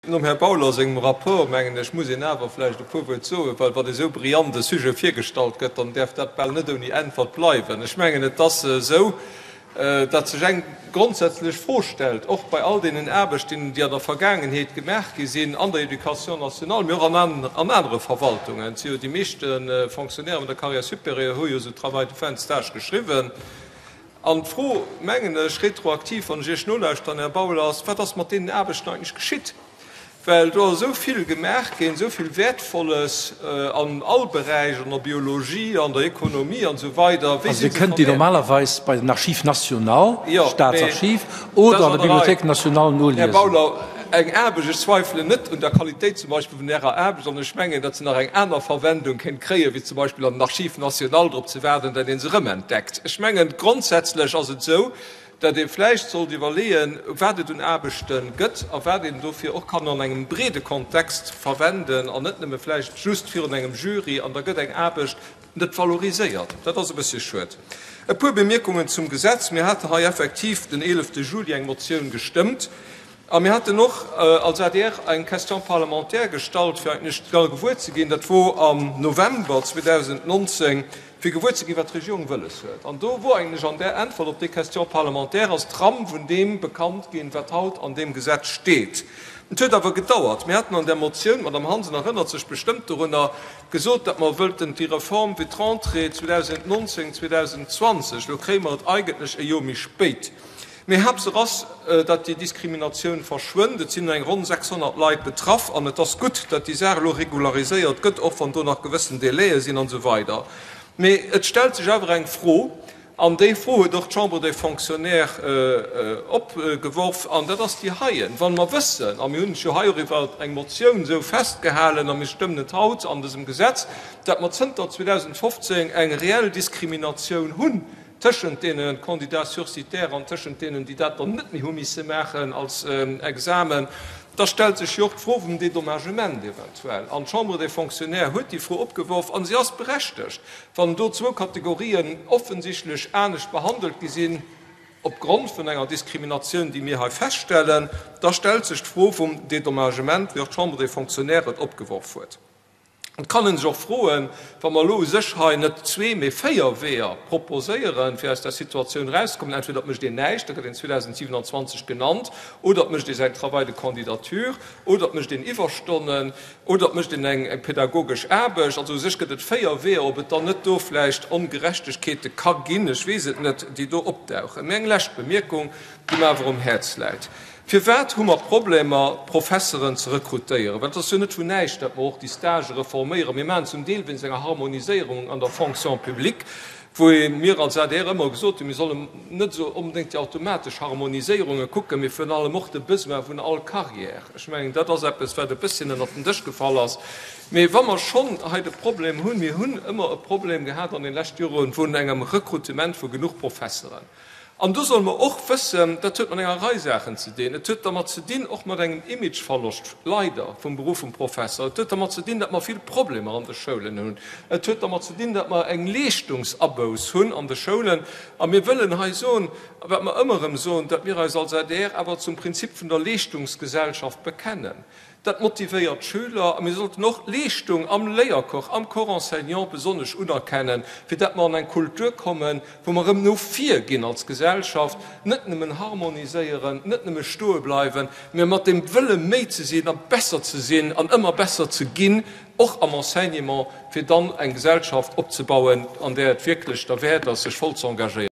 Nom Här Bauler sengem Rapport, mengen ech, muss een awer vläicht e puer Wuert soen, well wann esou brillant e Sujet virgestallt gëtt, dann däerf dat bal net ouni Äntwert bleiwen. Ech mengen, et ass esou, datt sech eng grondsätzlech Fro stellt, och bei all deenen Aarbechten, déi an der Vergaangenheet gemaach gi sinn an der Éducation nationale, mee och an anere Verwaltungen. Et si jo déi meeschte Fonctionnaires an der Carrière supérieure hu jo esou Travail de fin de stage geschriwwen. An d'Fro, mengen ech, retroaktiv, wann ech Iech nolauschteren, Här Bauler, ass, Wat ass mat deenen Aarbechten eigentlech geschitt? Well do ass esou vill gemaach ginn, esou vill Wäertvolles an all Beräich, an der Biologie, an der Ekonomie an esou weider. Wéi Also si Dir se kënnt déi verwäert? normalerweis bei den Archives nationales, Jo, mee Staatsarchiv, dat oder ass an an der der Rei. Bibliothèque nationale Här noliesen. Bauler, eng Aarbecht, ech zweifelen net un der Qualitéit zum Beispill vun Ärer Aarbecht, an ech mengen, datt se nach eng aner Verwendung kéint kréien, wéi zum Beispill an den Archives nationales drop ze waarden, datt ee se erëmentdeckt. Ech mengen, grondsätzlech ass et esou, datt ee vläicht sollt iwwerleeën, wat et un Aarbechte gëtt a wat een dofir och kann an engem breede Kontext verwenden an net nëmme vläicht just virun engem Jury, an da gëtt eng Aarbecht net valoriséiert. Dat ass e bëssche schued. E puer Bemierkungen zum Gesetz. Mir haten hei effektiv den 11 Juli eng Motioun gestëmmt a mir haten och als adr eng Question parlementaire gestallt, fir eigentlech da gewuer ze ginn, dat wor am November 2019, fir gewuer ze ginn, wat d'Regierung wëlles huet. An do wor eigentlech an där Äntwert op déi Question parlementaire ass d'Ram vun deem bekannt ginn, wat haut an deem Gesetz steet. Et huet awer gedauert. Mir haten an där Motioun, d'Madame Hansen erënnert sech bestëmmt dorunner, gesot, datt mer wëllten déi Reform fir d'Rentrée 2019, 2020, elo kréie mer et eigentlech e Joer méi spéit, mee Haaptsaach ass, datt déi Diskriminatioun verschwënnt. Et sinn eng ronn 600 Leit betraff an et ass gutt, datt déi Saach elo regulariséiert gëtt, och wann do nach gewëssen Délaië sinn an esou weider. Mee et stellt sech awer eng Fro, An déi Fro huet och d'Chambre des Fonctionnaires opgeworf, an dat ass déi heien, Wa mer wëssen, a mir hunn et jo hei och iwwer eng Motioun esou festgehalen a mir stëmmen et haut an dësem Gesetz, datt mer zënter 2015 eng reell Diskriminatioun hunn tëschent deene Candidats sursitaires an tëschent deenen, déi dat dann net méi hu misse maachen als Examen, da stellt sech jo och d'Fro vum Dédommagement eventuell. An d'Chambre des Fonctionnaires huet déi Fro opgeworf, a si ass berechtegt. Wann do zwou Kategorien offensichtlech anescht behandelt gi sinn, opgrond vun enger Diskriminatioun, déi mir hei feststellen, da stellt sech d'Fro vum Dédommagement, wéi och d'Chambre des Fonctionnaires et opgeworf huet. Et kann ee sech och froen, wa mer elo u sech hei net zwee, mee véier Weeër proposéieren, fir aus där Situatioun erauszekommen, entweder et mécht een näischt, da gëtt een 2027 genannt, oder et mécht ee säin Travail de candidature, oder et mécht een Iwwerstonnen, Oder et mécht een eng pädagogesch Aarbecht. Also u sech gëtt et 4 Weeër. Ob et dann net do vläicht Ongerechtegkeete ka ginn, ech weess et net, déi do opdauchen. Mee eng lescht Bemierkung, déi mer awer um Häerz läit, Firwat hu mer Problemer, Professeren ze rekrutéieren? Well et ass jo net vun näischt, datt mer och déi Stagë reforméieren. Mir maachen zum Deel wéinst enger Harmoniséierung an der Fonction publique, wou mir als adr ëmmer gesot hunn, mir sollen net esou onbedéngt déi automatesch Harmoniséierunge kucken, mee virun allem och de Besoin vun all Carrière. Ech mengen, dat ass eppes, wat e bësschen ënnert den Dësch gefall ass. Mee wa mer schonn hei de Problem hunn, mir hunn ëmmer e Problem gehat an den leschte Joren vun engem Rekrutement vu genuch Professeren, An do solle mer och wëssen, dat huet mat enger Rei Saachen ze dinn. Et huet dermat ze dinn, och mat engem Imageverloscht, leider, vum Beruff vum Professer. Et huet dermat ze dinn, datt mer vill Problemer an de Schoulen hunn. Et huet dermat ze dinn, datt mer eng Leeschtungsabouss hunn an de Schoulen. A mir wëllen hei soen, wat mer ëmmer erëm soen, datt mir eis als adr awer zum Prinzip vun der Leeschtungsgesellschaft bekennen. Dat motivéiert d'Schüler a mir sollten och d'Leeschtung am Léiercorps, am Corps enseignant besonnesch unerkennen, fir dat mer an eng Kultur kommen, wou mer erëm no vir ginn als Gesellschaft, net nëmmen harmoniséieren, net nëmme stoe bleiwen, mä mat dem Wëlle méi ze sinn a besser ze sinn an ëmmer besser ze ginn, och am Enseignement, fir dann eng Gesellschaft opzebauen, an där et wierklech derwäert ass, sech voll ze engagéieren.